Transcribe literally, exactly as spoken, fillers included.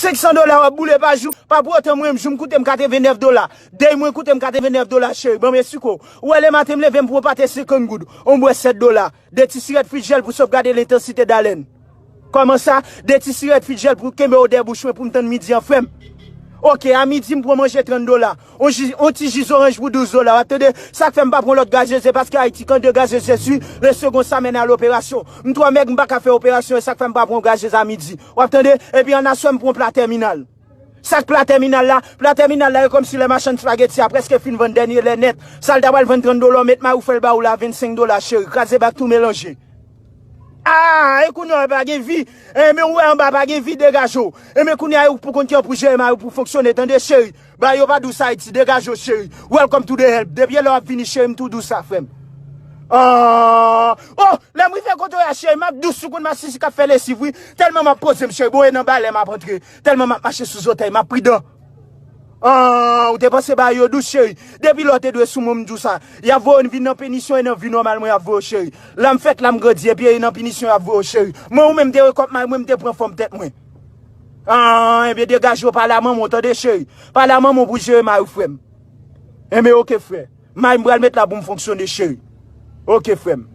Senk san dola w ap boule pa jou. Pa pou otan mwen menm, jou m koute m katrevennnèf dola. Dey mwen koute m katrevennnèf dola, cheri. Ban m esplike w. Ou wè, lematen m leve m pran pate senkant goud. On bwè sèt dola. De ti sirèt frijèl pou sovgade lentansite dalèn. Kòman sa? De ti sirèt frijèl pou kenbe odè bouch mwen pou m tann midi an, frè m. Oke, a midi m pran manje trant dola. On ji, on ti ji zoranj pou douz dola. W ap tande? Sa k fè m pa pran lòt gazez, se paske Ayiti kan de gazez, je suis le second sa mène à l'opération. M twò mèg, m pa ka fè operasyon, e sa k fè m pa pran gazez a midi. W ap tande? Epi an aswè m pran pla tèminal. Sa k pla tèminal la? Pla tèminal la, e kòmsi lè machann spageti a prèske fin vann dènye lè nèt. Sa l ta pral vann trant dola, w met may ou fè l ba ou la vennsenk dola, cheri. Kraze bak tou melanje. Ah, e kounye a pa gen vi. E men ou wè anba pa gen vi, degaje w. E men kounye a ou pou konn ki an pou jere may ou pou fonksyone, tande, cheri. Bagay yo pa dous Ayiti, degaje w, cheri. Welcome to the help. Depi lè w ap vini, cheri, m tou dous sa, frè m. Ah, oh, lè m rive kote w a, cheri, m ap dous sou konn masisi k ap fè lesiv, wi. Tèlman m ap poze m, cheri, bon, e nan balè m ap antre. Tèlman m ap mache sou zòtèy, m ap pridan. Ah, ou te panse bagay yo dous, cheri? Depi lè w te dwe sou mwen, m di w sa. Y ap voye w vin nan penisyon e nan vi nòmal mwen y ap voye w, cheri. La m fèt, la m grandi, epi e nan pinisyon y ap voye w, cheri. Mwen ou menm te rekòt may mwen, m te pran fòm tèt mwen. Ah, ebyen degaje w, pale a manman w, tande, cheri. Pale a manman w pou jere may ou, frè m. Ebyen oke, frè. May m pral met la pou m fonksyone, cheri. Oke, frè m.